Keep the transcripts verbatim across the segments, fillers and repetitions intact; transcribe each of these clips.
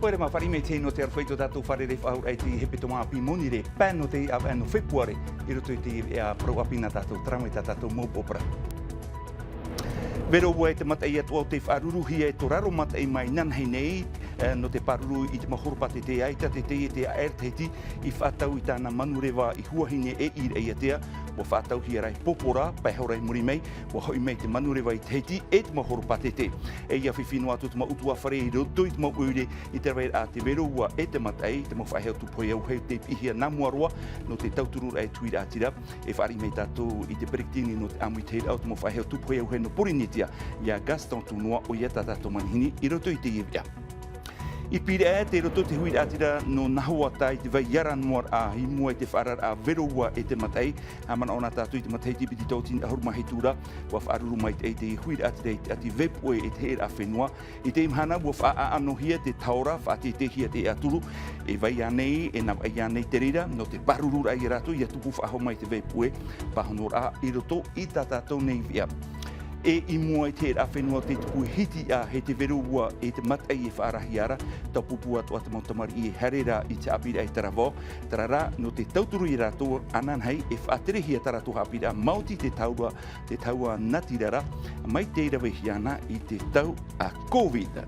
Haere mā, fāriʻi mai te nō te aroha i tō tātou fārerei faʻahou i te hepetoma ʻāpī monirē, pae nō te ʻāvaʻe nō Fepuare, i roto i te veʻa parau ʻāpī nā tātou, terā mai tā tātou mau pōpara. Vero ua e te mataʻi atoʻa o tei faʻaruruhia e tō raro mataʻi mai nanahi nei, eh, nō te pāruru i te mau horopātete, ʻaita te taiete a Air Tahiti i faʻatau i tāna manureva i Huahine e i Raʻiātea, ua faʻatauhia rā i Pōpōra, pae hora i muri mai, ua hoʻi mai te manureva i Tahiti e te mau horopātete. E ʻia fifi noa atu te mau ʻutuāfare i roto i te mau ʻoire i te raveraʻa a te vero ua e te mataʻi, te mau faʻaʻeʻa tupu hei auahi tei piʻihia nā mua roa nō te tautururaʻa e te huiraʻatira. E fāriʻi mai tātou i te peretiteni nō te ʻāmui tahiraʻa o te mau faʻaʻeʻa tupu hei auahi nō Porinetia, ia Gaston Tunoa, ʻoia tā tātou manihini i roto i teie veʻa. I Pīraʻe, tei roto te huiraʻatira nō Nahoata i te vai ara noa raʻa i mua i te faʻaararaʻa vero ua e te mataʻi. Haʻamanaʻo na tātou i te matahiti piti tauatini ʻahuru mā hitu ra, ua faʻaruru maitaʻi te huiraʻatira i te ʻati vaipuʻe e te hereraʻa fenua. I teie mahana, ua faʻaʻānohia te taora, faʻateiteihia te ʻaturu. E vai ānei, e navaʻi ānei te reira nō te pārururaʻa ia rātou ʻia tupu faʻahou mai te vaipuʻe, pāhonoraʻa i roto i tā tātou nei veʻa. E i mua i te hereraʻa fenua tei tupu hitiʻa hei te vero ua e te mataʻi e faʻaarahia ra, taupupū atoʻa te mau tamariʻi e haere ra i te haʻapiʻiraʻa i Taravao, terā rā, nō te tauturu ia rātou ananahi e faʻaterehia tā rātou haʻapiʻiraʻa maoti te taura, te taua natirara, mai tei ravehia ana i te tau a COVID.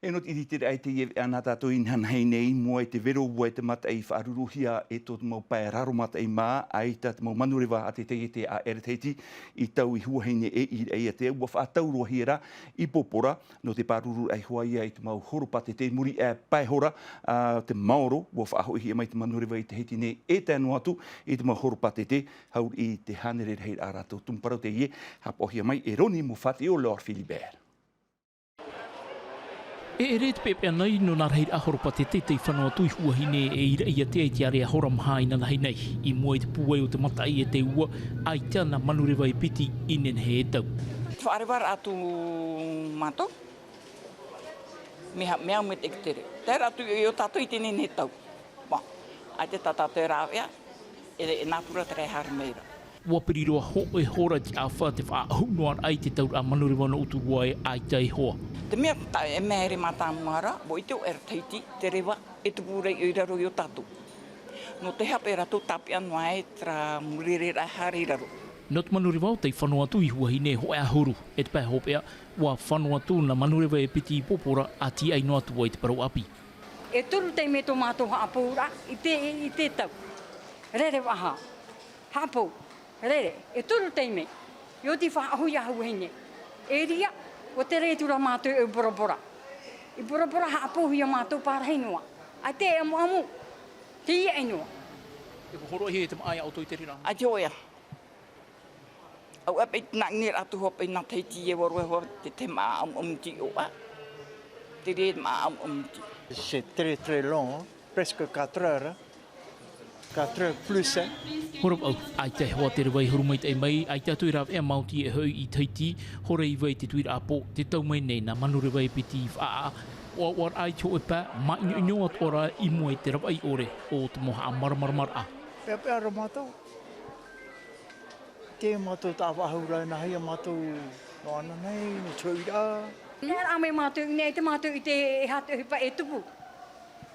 E nō te ʻiritiraʻa i teie veʻa nā tātou inanahi nei, i mua i te vero ua e te mataʻi faʻaruruhia e tō te mau pae raro mataʻi mā, ʻaita te mau manureva a te taiete a Air Tahiti i tau i Huahine e i Raʻiātea, ua faʻatauroahia ra i Pōpōra, nō te pārururaʻa iho ā ia i te mau horopātete i muri aʻe pae hora, ā, te maoro, ua faʻahoʻihia mai te manureva i Tahiti nei e tae noa atu i te mau horopātete, hau i te hānere rahiraʻa rātou. Tumu parau teie, haʻapaʻohia mai e Roni Mufati ʻo Laure Philibert. E ʻere te peʻapeʻa nei nō nā rahiraʻa horopātete tei fano atu i Huahine e i Raʻiātea i te ʻārea hora maha inanahi nei, i mua i te pūai o te mataʻi e te ua, ʻaita nā manureva e piti i nehenehe e tau. Faʻarevaraʻa atu mātou, mea, mea au me te ʻekitere. Terā atu i ō tātou i te nehenehe e tau. Bon, ʻaita tā tātou e rāveʻa, e, e nātura terā e haere mai ra. Ua piri roa hōʻē hora te ʻāfa te faʻaʻahu noa raʻa i te tauraʻa manureva nō ʻutuāfare ʻaita e hoa. Te mea tā, e mea here mātāmua ra, ʻua ʻite ʻo Air Tahiti te reva e tupu ra i raro i ō tātou. Nō te hape rātou tāpeʻa noa ai terā mau rereraʻa e haere i raro. Nō te manureva tei fano atu i Huahine e hōʻē ʻahuru, e te pae hopeʻa, ua fano atu nā manureva e piti i Pōpōra, ʻa tīaʻi noa atu ai te parau ʻāpī. E toru taime tō mātou haʻapouraʻa i te, i te tau. Rere vaha. Haʻapou. Rere. E toru taime. I oti faʻaʻahu ia Huahine. E ʻere ïa, ʻua tere atu ra mātou i Bora Bora. I Bora Bora haʻapouhia mātou pārahi noa. ʻAita e ʻamuʻamu. Tīaʻi noa. E hōroʻahia te māʻa ia ʻoutou i te reira? ʻAita hoʻi ā. ʻAuʻa paʻi nā ʻineraʻa atu hoʻi paʻi nā Tahiti e ʻua roa hoʻi te, te māʻa ʻamuʻamu tī ʻoʻa. Te reira māʻa ʻamuʻamu tī. C'est très, très long, hein. Presque quatre heures, hein. Quatre heures plus, hein. Hora vaʻu, ʻaita e hoa te reva i huru maitaʻi mai, ʻaita atu e rāveʻa maoti e hoʻi i Tahiti, hora iva i te tuiraʻa pō, tē tau mai nei nā manureva e piti i faʻaʻā, ʻoaʻoa raʻa i te hōʻē pae, māʻinoʻino atoʻa ra i mua i te ravaʻi ʻore o te mau haʻamāramaramaraʻa. Peʻapeʻa ra mātou. Tē mātou tāvaʻahu ra, nā hea mātou nō ananahi, nō te hoʻiraʻa. Nā, rā mai mātou i ʻō nei, te mātou i te, e hā te ʻohipa e tupu.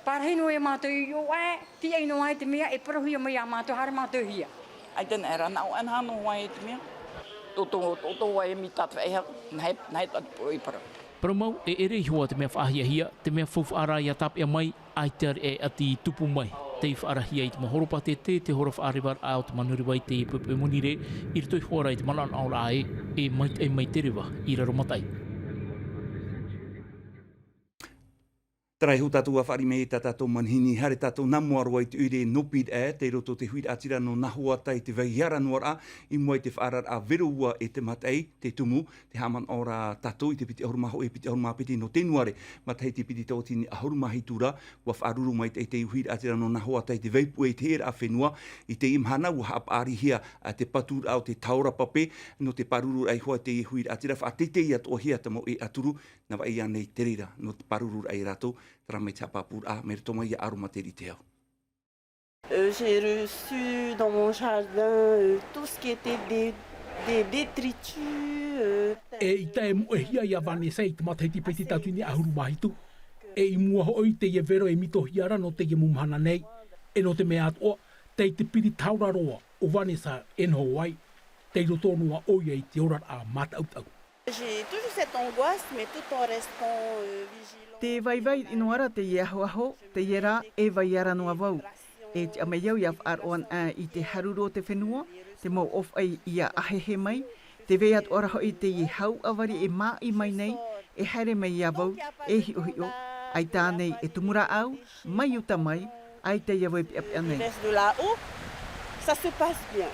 Pārahi noa ia mātou i ʻō aʻe, tīaʻi noa ai te mea e parauhia mai ia mātou, haere mātou hia. ʻAita nā, e rā, nā ʻō aʻe nā noa ai te mea. Tō, tō, tō, tō ai e mea tātaʻi hau, nā hea, nā hea tātou e parau. Parau mau, e ʻere iho ā te mea faʻahiahia, te mea faufaʻa rā ia tāpeʻa mai, ʻaita e ʻati tupu mai, tei faʻaarahia i te mau horopātete, te hora faʻarevaraʻa o te manureva i te puepue monirē, i roto iho ā ra i te manaʻonaʻoraʻa ē, e maitaʻi mai te reva i raro mataʻi. Terā iho tātou ʻua fāriʻi mai tā tātou manihini, haere tātou nā mua roa i te ʻoire nō Pīraʻe, tei roto te huiraʻatira nō Nahoata i te vai ara noa raʻa, i mua i te faʻaararaʻa vero ua e te mataʻi, te tumu, te haʻamanaʻo ra tātou i te piti ʻahuru mā hōʻē, piti ʻahuru mā piti nō Tenuare, matahiti piti tauatini ʻahuru mā hitu ra, ʻua faʻaruru maitaʻi te huiraʻatira nō Nahoata i te vaipuʻe i te hereraʻa fenua, i teie mahana ʻua haʻapaʻarihia, ā, te paturaʻa o te taora pape, nō te pārururaʻa iho ā i te huiraʻatira, faʻateitei atoʻahia te mau ʻē ʻaturu, nā vaʻa ānei te reira, nō te pārururaʻa ia rātou, terā mai te haʻapāpūraʻa, mai roto mai ia Aromateri Teau. Euh, j'ai reçu dans mon jardin, euh, tout ce qui était des, des détritus. Euh, E ʻita e moʻehia ia Vanessa i te matahiti piti tauatini mā hitu. E i mua hoʻi teie vero e mitohia ra nō teie mau mahana nei. E nō te mea atoʻa, tei te piri taura roa ʻo Vanessa e noho ai. Tei roto noa ʻoia i te oraraʻa mātaʻutaʻu. J'ai toujours cette angoisse, mais tout en restant, euh, vigilante. Te vaivai noa ra teie ahoaho, teie rā e vai ra noa vau. E tiʻa mai au ia faʻaroʻo ana i te haruru o te fenua, te mau ʻōfaʻi ia ʻāhehe mai, tē vai atoʻa ra hoʻi teie hau ʻāvari e māʻi mai nei, e haere mai ia vau, e hiʻohiʻo, ʻaita ānei e tumu rāʻau, mai uta mai, ʻaita ia vau e peʻapeʻa nei. Baisse de là-haut, ça se passe bien.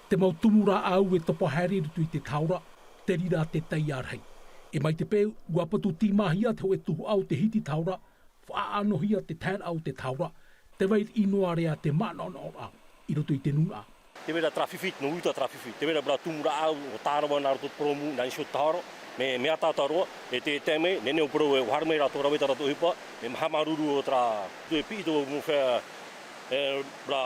Te mau tumu rāʻau e topa haere i roto i te taura, te reira te taiā rahi. E mai te peu, ʻua patu tīmāhia te hōʻē tuhaʻa o te hiti taura, faʻaʻanohia te taeraʻa o te taura, tē vai riʻi noa ra te manaʻonaʻoraʻa i roto i te nūnaʻa. Tē vai ra terā fifi, nō uta terā fifi. Tē vai ra terā tumu rāʻau, ʻo Tarawa nā roto te purōmu, nā Nīsio Taharo, mea, mea ʻataʻata roa, e te taime, nehenehe ʻo parau e, ʻua haere mai rātou, rave tā rātou ʻohipa, mea haʻamāuruuru ʻo terā, tō e piʻi tō mau fea, e, terā,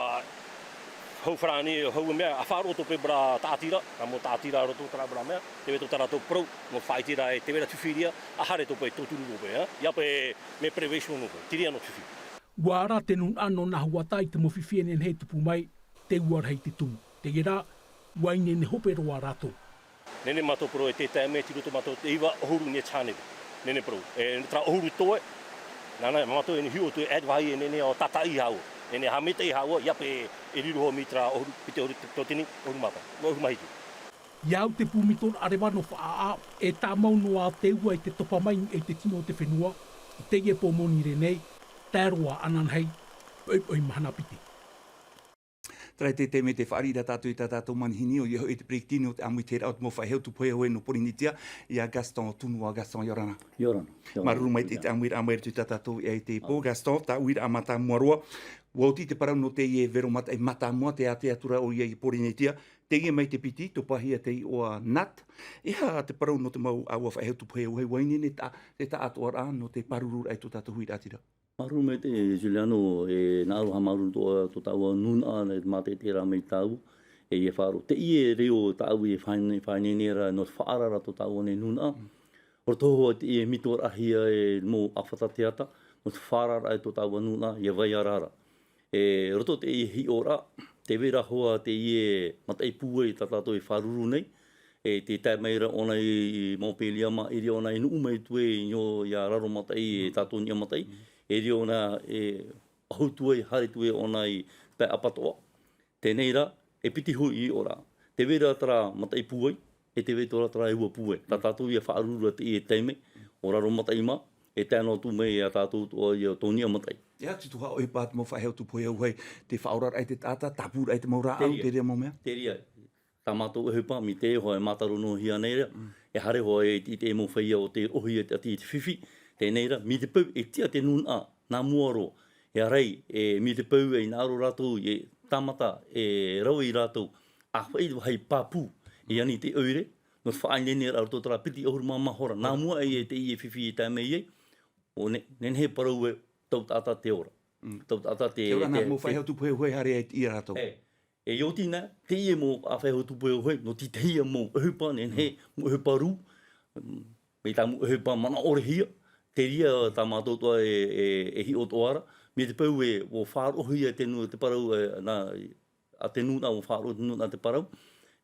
hau farāni, hau mea, ʻa faʻaroʻo tō paʻi terā taʻatira, nā mau taʻatira roto terā mea, tē vai tō tā rātou parau, mau faʻaʻiteraʻa, e tē vai ra fifi ria, ʻa haere tō paʻi, tō turu tō paʻi, ā? Ia paʻi, mea prevention nō paʻi, te reira nō te fifi. ʻUa ara te nūnaʻa nō Nahuatā i te mau fifi e nehenehe e tupu mai, te ua rahi te tumu. Teie rā, ʻua ineine hope roa rātou. Nehenehe mātou parau e te taime, tei roto mātou te iva ʻahuru nā te hānere. Nehenehe parau, e, terā ʻahuru toe, nāna, mātou e hiʻo atu e ʻaita vāhi e nehenehe ʻo tātaʻi haʻavā. Nehenehe haʻamātaʻi haʻavā, ia paʻi e riro hoʻi mai terā ʻahuru, piti ʻahuru tauatini, ʻahuru mā pae, ʻahuru mā hitu. I au te pūmitoraʻa reva nō Faʻaʻā, e tāmau noa te ua i te topa mai i te tino o te fenua, i teie pō Monirē nei, tae roa ananahi, poʻipoʻi mahana piti. Terā te taime tē fāriʻi ra tātou i tā tātou manihini, ʻoia hoʻi te peretiteni o te ʻāmuiraʻa o te mau faʻehau tupu hōʻē nō Pōrīnetia, ia Gaston Tunoa. Gaston, ʻia ora na. ʻIa ora na. ʻIa ora na. Māuruuru maitaʻi i te ʻāmuiraʻa mai i roto i tā tātou ʻēʻa i teie pō. Gaston, tā ʻoe uiraʻa mātāmua roa. ʻUa oti te parau nō teie vero mataʻi mātāmua, tē ātea atu ra ʻoia i Pōrīnetia. Teie mai te piti, topahia te iʻoa Nat. E aha te parau nō te mau ʻāua faʻehau tupu hōʻē, ʻua ineine te taʻatoʻaraʻa nō te pārururaʻa i tō tātou huiraʻatira? Māuruuru maitaʻi Giuliano, e nā ʻō ra, haʻamāuruuru atoʻa tō tāua nūnaʻa, e mātaʻitaʻi ra mai tāua, e ʻia faʻaroʻo. Teie reo tāʻu e faʻaine-, faʻaineine ra nō te faʻaara ra tō tāua nei nūnaʻa. Roto hoʻi teie mitoraʻahia e mau ʻāfata teata, nō te faʻaararaʻa i tō tāua nūnaʻa, ʻia vai ara ra. E roto teie hiʻoraʻa, tē vai ra hoʻi teie mataʻi pūai tā tātou e fāruru nei, e tē tae mai ra ʻōna i, i Montpellier mā, e riro ʻōna i nuʻu mai atu ai i ʻō ia Raromataʻi, e tātou Niʻa Mataʻi, e riro ʻōna e ʻahu atu ai, haere atu ai ʻōna i te pae ʻapatoʻa. Teie rā, e piti hoʻi hiʻoraʻa. Tē vai ra terā mataʻi pūai, e tē vai ra terā ua pūai. Tā tātou ʻia fāruru ra teie taime, ʻo Raromataʻi mā, e tae noa atu mai ia tātou atoʻa ia tō Niʻa Mataʻi. E aha te tuhaʻa ʻohipa a te mau faʻehau tupu hōʻē, tē faʻaoraraʻa i te taʻata, tāpūraʻa i te mau rāʻau, te reira mau mea? Te reira. Tā mātou ʻohipa, mai te iho e mātaro noa hia nei ra, e haere hoʻi i te, i te mau feiā o tē roʻohia atu i te fifi, teie rā, mai te peu e tiʻa te nūnaʻa, nā mua roa, e ʻaore, e mai te peu e hinaʻaro rātou, e tāmata, e rave ia rātou, ʻa faʻaite vāhi pāpū, i ani i te ʻoire, nō te faʻaineineraʻa roto terā piti ʻahuru mā maha hora, nā mua e teie fifi e tae mai ai, ʻo ne-, nehenehe parau e tauʻatāʻata te ora. Tauʻatāʻata te, te ora nā te, mau faʻehau tupu hōʻē e haere ai ia rātou. E, e oti na, teie mau faʻehau tupu hōʻē, nō te tahi mau ʻohipa, nehenehe, mau ʻohipa rū, mai tā mau ʻohipa manaʻo-ʻore-hia, te reira tā mātou atoʻa e, e, e hiʻo atoʻa ra, mai te peu e, ʻua faʻaroʻohia te nū-, te parau, e, nā, a te nūnaʻa, ʻua faʻaroʻo te nūnaʻa te parau,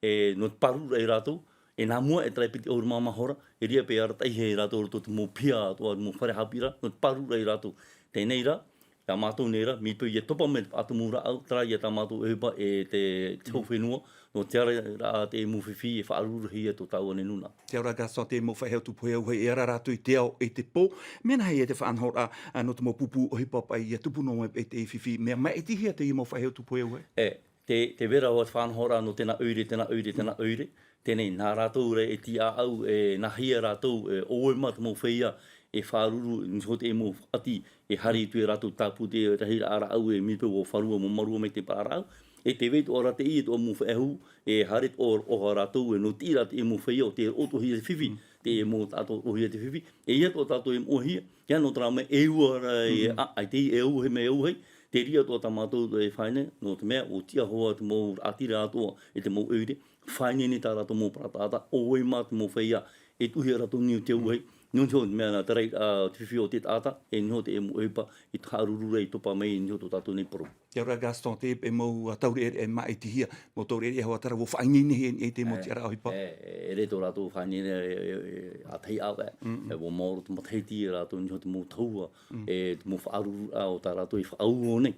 e, nō te pārururaʻa ia rātou, e nā mua e terā piti ʻahuru mā maha hora, e reira paʻi e arataʻihia ia rātou roto te mau piha atoʻa, mau fare haʻapiʻiraʻa, nō te pārururaʻa ia rātou. Teie rā, tā mātou nei rā, mai te peu ʻia topa mai te faʻatumu rāʻau, terā ia tā mātou ʻohipa e te, te hau fenua, nō te ʻaore ra te mau fifi e fāruruhia tō tāua nei nūnaʻa. Te ora Gaston, te mau faʻehau tupu hōʻē, e ara rātou i te ao, i te pō. Mea nāhea te faʻanahoraʻa, ā, nō te mau pupu ʻohipa paʻi ʻia tupu noa mai i te fifi, mea maʻitihia te mau faʻehau tupu hōʻē? E, te, tē vai ra hoʻi te faʻanahoraʻa nō tēnā ʻoire, tēnā ʻoire, tēnā ʻoire. Teie, nā rātou rā e tīaʻau, e nāhea rātou, e ʻoe mā te mau feiā, e fāruru, nō te mau ʻati, e haere atu ia rātou tāpū te rahiraʻa rāʻau, e mai te peu ʻua fārua mau mārua mai te parau rāʻau. E tē vai atoʻa ra teie atoʻa mau faʻehau, e haere atoʻa ra rātou, e nō te reira te mau feiā, ʻo tē roʻohia te fifi, te mau taʻatoʻahia te fifi, e ʻia atoʻa tātou e moʻehia, ʻia nō terā mea e ua ra, e, ʻaita e au, he mea e au, hei, Te reira atoʻa tā mātou e faʻaineine, nō te mea, ʻua tiʻa hoʻi te mau raʻatira atoʻa e te mau ʻoire, faʻaineine tā rātou mau parataʻata, ʻo vai mā te mau feiā, e tuʻuhia rātou i niʻa i te auahi, nō te mea nā te reira, ā, te fifi o te taʻata, e nō te mau ʻohipa, i te haʻaruru ra i topa mai, nō tō tātou nei parau. ʻIa ora Gaston, te mau, ā, taureʻareʻa e māʻitihia, mau taureʻareʻa hoʻi terā ʻua faʻaineinehia e te mau tiʻaraʻa ʻohipa. E, e, e riro tō rātou faʻaineine, e, e, e, ʻātahi ʻāvae, e, ʻua maoro te matahiti e rātou i niʻa i te mau tahua, e, te mau faʻaruru, ā, o tā rātou i faʻaʻau nei.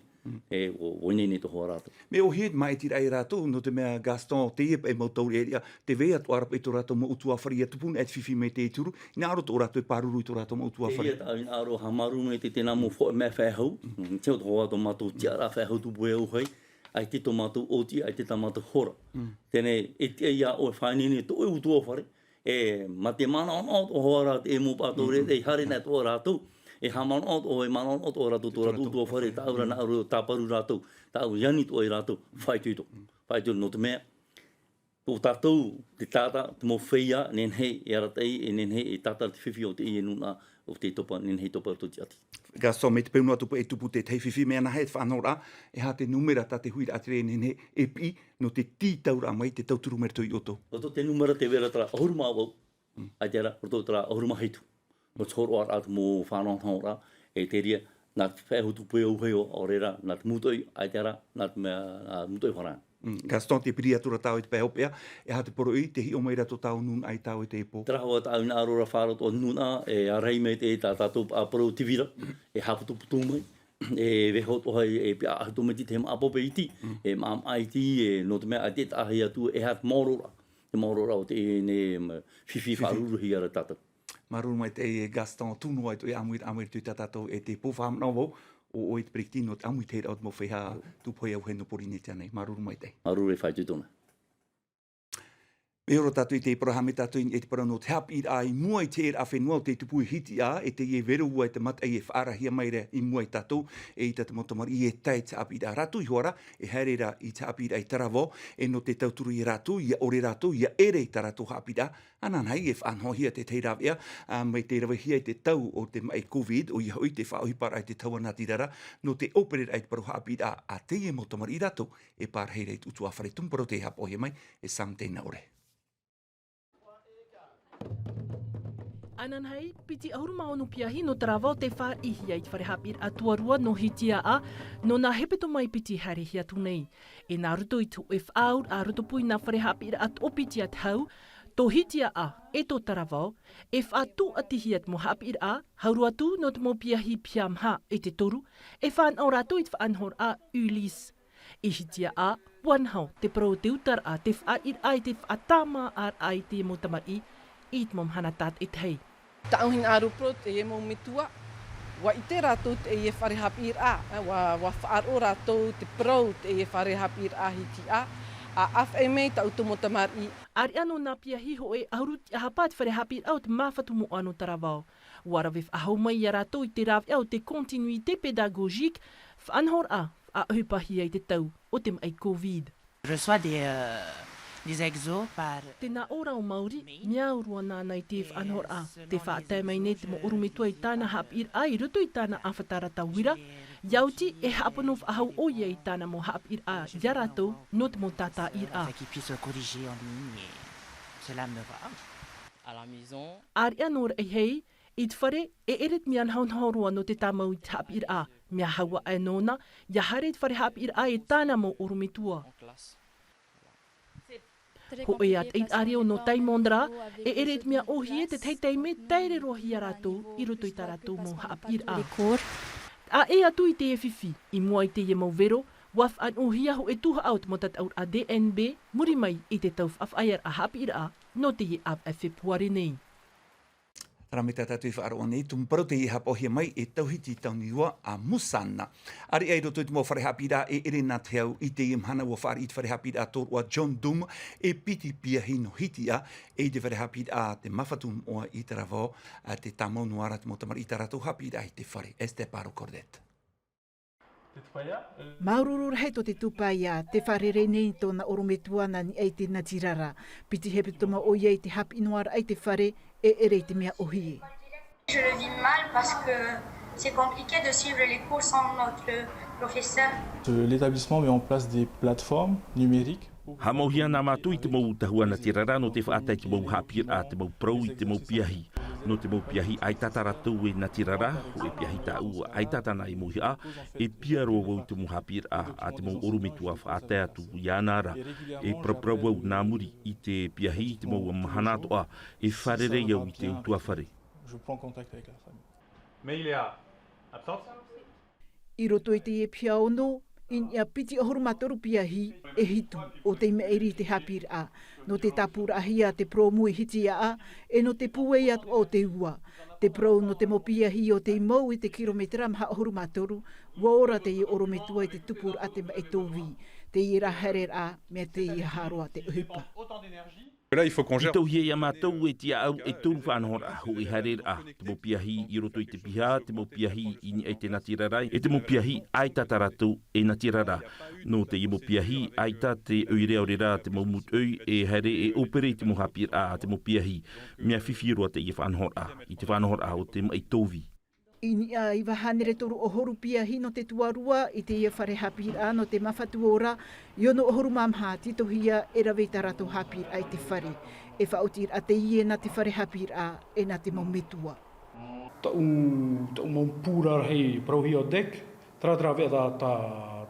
E, ʻua, ʻua ineine atoʻa hoʻi rātou. Mea ʻōhie te māʻitiraʻa ia rātou, nō te mea Gaston, teie paʻi mau taureʻareʻa, tē vai atoʻa ra paʻi tō rātou mau ʻutuāfare ʻia tupu, nā te fifi mai te turu, hinaʻaro atoʻa rātou e pāruru i tō rātou mau ʻutuāfare. Teie atoʻa hinaʻaro, haʻamāuruuru mai te, te nā mau fo-, mea faʻehau, mm, te ʻoto hoʻi tō mātou tiʻaraʻa faʻehau tupu e au hai, ʻaita tō mātou ʻōti, ʻaita tā mātou hora. Teie, e tiʻa ia ʻoe e faʻaineine tō ʻoe ʻutuāfare, e, mā te manaʻonaʻo atoʻa hoʻi ra te mau pātau reira, e haere nei atoʻa rātou, e haʻamanaʻo atoʻa, e manaʻonaʻo atoʻa rātou, tō rātou ʻutuāfare, tāʻu ra nā ʻō tāparu rātou, tāʻu i ani atoʻa ia rātou, faʻaitoito. Faʻaitoito nō te mea, tō tātou, te taʻata, te mau feiā, nehenehe e arataʻi, e nehenehe e tātara te fifi o teie nūnaʻa, ʻo tē topa, nehenehe e topa i roto i te ʻati. Gaston, mai te peu noa atu paʻi e tupu te tahi fifi, mea nāhea te faʻanahoraʻa, e aha te nūmera tā te huiraʻatira e nehenehe e piʻi, nō te tītauraʻa mai te tauturu mai roto ia ʻoutou. Roto te nūmera tē vai ra terā ʻahuru mā vaʻu, ʻaita rā, roto terā ʻahuru mā hitu. Nō te hōroʻaraʻa te mau faʻanahonahoraʻa, e te reira, nā te faʻehau tupu e au hai ʻaore rā, nā te mūtoʻi, ʻaita rā, nā te mea, nā te mūtoʻi farāni. Mm, Gaston, tē piri atu ra tāua i te pae hopeʻa, e aha te poroʻi, tē hiʻo mai ra tō tāua nūnaʻa ia tāua i teie pō? Terā hoʻi tāʻu hinaʻaro ra faʻaroa atoʻa nūnaʻa, e ārahi mai te, tā tātou, ā, parau te vira, e haʻaputuputu mai, e vaiiho atoʻa hoʻi, e piʻi atoʻa mai te, te māʻa pope iti, e māʻa iti, e nō te mea ʻaita e taʻahi atu, e aha te maororaʻa, te maororaʻa o teie nei, mm, fifi faʻaruruhia ra tātou. Māuruuru maitaʻi e Gaston, tū noa atu e ʻāmui, ʻāmui atu i tā tātou e te pō. Faʻamanaʻo vau, ʻo ʻoe te peretiteni nō te ʻāmui i te heraʻa o te mau feiā tupu e au hai nō Pōrīnetia nei. Māuruuru maitaʻi. Māuruuru e faʻaitoito na. Mea ora tātou i te parau, haʻamata tātou i te parau nō te haʻapiʻiraʻa i mua i te heraʻa fenua ʻo tē tupu i Hitiʻa, e teie vero ua e te mataʻi e faʻaarahia mai ra i mua ia tātou, e ʻaita te mau tamariʻi e tae i te haʻapiʻiraʻa. Rātou iho ā ra, e haere ra i te haʻapiʻiraʻa i Taravao, e nō te tauturu ia rātou, ʻia ʻore rātou, ʻia ʻere i tā rātou haʻapiʻiraʻa, Ananahi, e faʻanahohia te tahi rāveʻa, ā, mai te ravehia i te tau o te maʻi COVID, ʻoia hoʻi te faʻaʻohiparaʻa i te tahua natirara, nō te ʻōpereraʻa i te parau haʻapiʻiraʻa a teie mau tamariʻi rātou, e pārahi ra i te ʻutuāfare. Tumu parau tei haʻapaʻohia mai e Sam Teinaʻore. Ananahi, piti ʻahuru mā ono piahi nō Taravao tei fāriʻihia i te fare haʻapiʻiraʻa tuarua nō Hitiʻa, nō nā hepetoma i piti haerehia atu nei. E nā roto i te hōʻē faʻaauraʻa roto pū i nā fare haʻapiʻiraʻa toʻopiti a te hau, tō Hitiʻa e tō Taravao, e faʻatūʻatihia te mau haʻapiʻiraʻa, hau roa atu nō te mau piahi piha maha e te toru, e fānaʻo rātou i te faʻanahoraʻa Ulysse. I Hitiʻa, ʻua naho te parau o te utaraʻa, te fāriʻiraʻa i te faʻatāmāʻaraʻa i te mau tamariʻi i te mau mahana tātaʻitahi. Tāʻu hinaʻaro parau teie mau metua, ʻua ʻite rātou teie fare haʻapiʻiraʻa, ʻua, ʻua faʻaroʻo rātou te parau teie fare haʻapiʻiraʻa Hitiʻa, ʻa, ʻāfaʻi mai tā ʻoutou mau tamariʻi. ʻAreʻa nō nā piahi hōʻē ʻahuru tiʻahapa te fare haʻapiʻiraʻa o te Māfatu Moʻa nō Taravao. ʻUa rave faʻahou mai ia rātou i te rāveʻa o te continuité pédagogique, faʻanahoraʻa faʻaʻohipahia i te tau o te maʻi COVID. Reçoit des, euh, des exos par Te nā ʻōrau māori, mea au roa nāna i te faʻanahoraʻa. Te faʻatae mai nei te mau ʻorometua i tāna haʻapiʻiraʻa i roto i tāna ʻāfata ra tauira, ʻia oti e haʻapāpū faʻahou ʻoia i tāna mau haʻapiʻiraʻa ia rātou nō te mau tātaʻiraʻa. Qui puisse corriger en ligne et cela me va. À la maison. ʻAreʻa nō Raʻihei, i te fare, e ʻere te mea nahonaho roa nō te tāmau i te haʻapiʻiraʻa, mea hau aʻe nōna, ʻia haere i te fare haʻapiʻiraʻa e tāna mau ʻorometua. Hōʻē ā taʻiraʻa reo nō Taimana rā, e ʻere te mea ʻōhie te tahi taime taere roa hia rātou i roto i tā rātou mau haʻapiʻiraʻa. Cours. ʻA ʻē atu i teie fifi, i mua i teie mau vero, ʻua faʻanahohia hōʻē tuhaʻa o te mau tataʻuraʻa D N B, muri mai i te tau faʻaʻāfaʻiraʻa haʻapiʻiraʻa nō teie ʻāvaʻe Fepuare nei. Terā mai tā tātou i faʻaroʻo nei, tumu parau tei haʻapaʻohia mai e Tauhiti Tauniua a Musana. ʻAreʻa i roto i te mau fare haʻapiʻiraʻa e ʻere nā te hau i teie mahana ʻua fāriʻi i te fare haʻapiʻiraʻa tōroʻa John Doom e piti piahi nō Hitiʻa, e i te fare haʻapiʻiraʻa te Māfatu Moʻa i Taravao, ʻa, tē tāmau noa ra te mau tamariʻi i tā rātou haʻapiʻiraʻa i te fare. Esther Paro Cordette. Māuruuru rahi tō te tūpaia, tē fārerei nei tōna ʻorometua nā niʻa i te natirara. Piti hepetoma ʻoia i te haʻapiʻi noa raʻa i te fare, e ʻere i te mea ʻōhie. Je le vis mal parce que C'est compliqué de suivre les cours sans notre professeur. L'établissement met en place des plateformes numériques. Haʻamauhia nā mātou i te mau tahua natirara nō te faʻatae i te mau haʻapiʻiraʻa, te mau parau i te mau piahi. Nō te mau piahi ʻaita tā rātou e natirara, hōʻē piahi tāʻu ʻaita tāna e mauhaʻa, e piʻi roa vau i te mau haʻapiʻiraʻa a te mau ʻorometua faʻatae atu iāna ra. E paraparau vau nā muri i te piahi i te mau mahana atoʻa, e fārerei au i te ʻutuāfare. Je prends contact avec la famille. Mais il est à absence. I roto i teie piha ono, i niʻa piti ʻahuru mā toru piahi, e hitu o tei maʻiri i te haʻapiʻiraʻa. Nō te tāpūraʻahia te purōmu e hitiaʻa, e nō te pūai atoʻa o te ua. Te parau nō te mau piahi o tei mau i te kirometera maha ʻahuru mā toru, ua ora teie ʻorometua i te tupuraʻa te maʻi tōvī. Teie rā haereraʻa, mea teie haʻaroa te ʻohipa. Là, il faut qu'on gère. I tauhia iā mātou e tiʻaʻau e toru faʻanahoraʻa, hōʻē haereraʻa, te mau piahi i roto i te piha, te mau piahi i niʻa i te natirara, e te mau piahi ʻaita tā rātou e natirara. Nō teie mau piahi, ʻaita te ʻoire ʻaore rā te mau mūtoʻi e haere e ʻōpere i te mau haʻapiʻiraʻa a te mau piahi. Mea fifi roa teie faʻanahoraʻa, i te faʻanahoraʻa o te maʻi tōvī. I niʻa iva hānere toru ʻahuru piahi nō te tuarua i teie fare haʻapiʻiraʻa nō te māfatu ora, i ono ʻahuru mā maha tītauhia e rave i tā rātou haʻapiʻiraʻa i te fare. E faʻaotiraʻa teie nā te fare haʻapiʻiraʻa e nā te mau metua. Taʻu, taʻu mau pū rarahi parauhia o DEC, terā te rāveʻa tā, tā,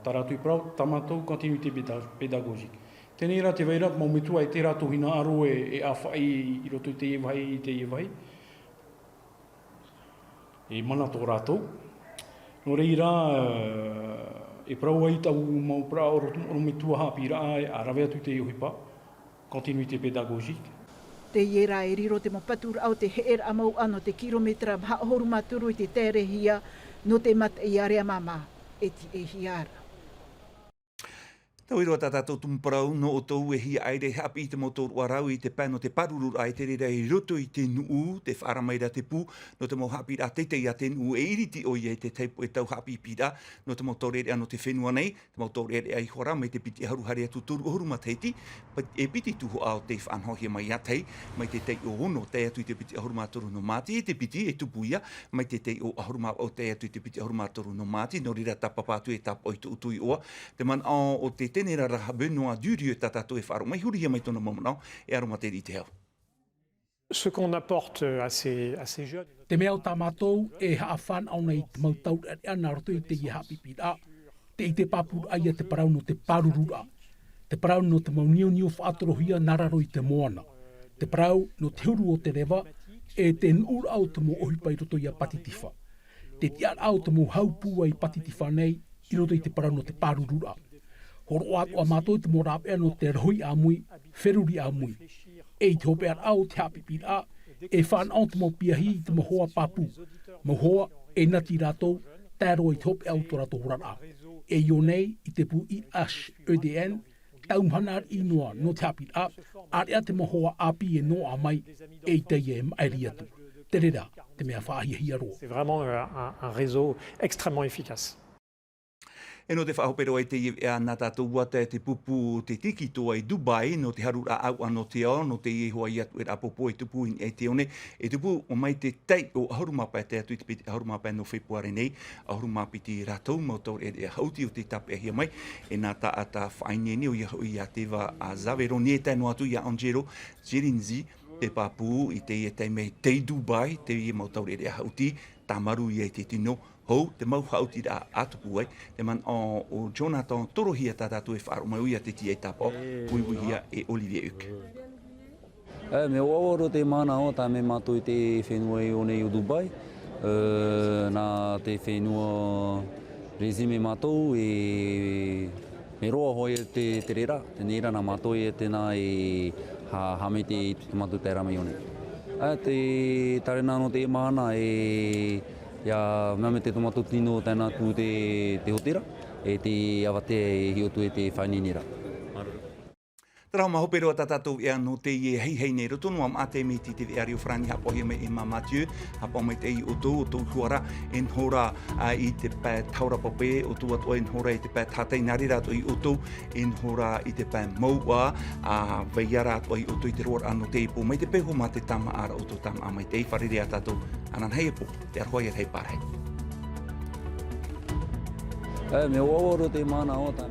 tā rātou i parau, tā mātou continuité péda-, pédagogique. Teie rā te vai ra, mau metua e te rātou hinaʻaro e, e ʻāfaʻi i roto i teie vāhi, i teie vāhi. E mana tō rātou. Nō reira, e, e parau ai taʻu mau parau ʻorometua haʻapiʻiraʻa, e, ʻa rave atu i te ʻohipa, continuité pédagogique. Teie rā e riro te mau paturaʻa o te heʻeraʻa mauʻa nō te kirometera maha ʻahuru mā toru i te taerehia nō te mataʻi area māmā e tiʻehia ra. Taui roa tā tātou tumu parau, nō ʻoutou e hia ʻaere e haʻapiʻi i te mau tōroʻa rau i te pae nō te pārururaʻa i te reira i roto i te nuʻu, tē faʻaara mai ra te pū, nō te mau haʻapiʻiraʻa teitei a te nuʻu e iriti ʻoia i te tahi puʻe tau haʻapiʻipiʻiraʻa, nō te mau taureʻareʻa nō te fenua nei, te mau taureʻareʻa iho ā mai te piti ʻahuru haere atu toru ʻahuru matahiti, pa-, e piti tuhaʻa o tei faʻanahohia mai ia tahi, mai te taiʻo ono tae atu i te piti ʻahuru mā toru nō Māti, e te piti e tupu ia, mai te taiʻo ʻahuru mā vaʻu tae atu i te piti ʻahuru mā toru nō Māti, nō reira tāpapa atu e tāpaʻo i tō ʻoutou iʻoa. Te manaʻo o te tenerara Benoît Durieux tā tātou e faʻaroʻo mai, hurihia mai tōna mau manaʻo, e aro maitaʻi i te hau. Ce qu'on apporte à ces, à ces jeunes. Te mea o tā mātou e haʻafānaʻo nei i te mau taureʻareʻa nā roto i teie haʻapiʻipiʻiraʻa, te ʻite pāpūraʻa ia te parau nō te pārururaʻa, te parau nō te mau nionio faʻatorohia nā raro i te moana, te parau nō te huru o te reva, e te nuʻuraʻa o te mau ʻohipa i roto ia Pātitifā. Te tiʻaraʻa o te mau hau pūai Pātitifā nei, i roto i te parau nō te pārururaʻa. Hōroʻa atoʻa mātou i te mau rāveʻa nō te rohi ʻāmui, feruri ʻāmui. E i te hopeʻaraʻa o te haʻapiʻipiʻiraʻa, e fānaʻo te mau piahi i te mau hoa pāpū, mau hoa e nati rātou, tae roa i te hopeʻa o tō rātou oraraʻa. E i ʻō nei, i te pū I H E D N, tau mahana riʻi noa nō te haʻapiʻiraʻa, ʻāreʻa te mau hoa ʻāpī e noaʻa mai, e ʻaita ia e maʻiri atu. Te reira, te mea faʻahiahia roa. C'est vraiment, euh, un, un réseau extrêmement efficace. E nō te faʻahope roa i teie veʻa nā tātou ua tae te pupu o te tikitoa i Dubai, nō te haruraʻa ʻauʻa nō te ao, nō teie hoʻi atu e rāpōpō e tupu i niʻa i te one, e tupu mai te taiʻo ʻahuru mā pae tae atu i te piti ʻahuru mā pae nō Fepuare nei, ʻahuru mā piti rātou mau taureʻareʻa haʻuti o tei tāpeʻahia mai, e nā taʻata faʻaineine ʻoia hoʻi ia Teva a Zaveroni e tae noa atu ia Angelo Girinzi, te pāpū i teie taime tei Dubai, teie mau taureʻareʻa haʻuti, tāmarū ia i te tino, hou, te mau haʻutiraʻa a tupu ai, te manaʻo o Jonathan Torohia tā tātou e faʻaroʻo mai ʻoia te tiaʻi tāpaʻo, uiuihia e Olivier Huck. E, mea ʻoaʻoa roa te mahana ʻo tā mai mātou i te fenua i ʻō nei ʻo Dubai, e, nā te fenua régime mātou e, mea roa hoʻi te, te reira, teie rā nā mātou e tēnā e ha-, haʻamaitaʻi i tō mātou taeraʻa mai ʻō nei. E, te tārena nō te mahana e, ia, mea mai te tō mātou tino tae noa atu te, te hōtēra, e te avatea e hiʻo atu e te faʻaineineraʻa. Terā hoʻi mea hope roa tā tātou veʻa nō teie haihai nei roto noa maʻa te miti te veʻa reo farāni haʻapaʻohia mai e mā Mathieu, haʻapaʻo maitaʻi ia ʻoutou, ʻoutou i hua ra, e noho ra, a, i te pae tahora pape, ʻoutou atoʻa e noho ra i te pae tahatai nā reira atoʻa ia ʻoutou, e noho ra i te pae mouʻa, a, vai ra atoʻa ia ʻoutou i te roaraʻa nō teie pō, mai te peu hoʻi mā te tāmāʻa ra ʻoutou tāmāʻa maitaʻi, fārerei ā tātou, ananahi e pō, te aroha ia rahi pārahi. E, mea ʻoaʻoa roa te manaʻo tā.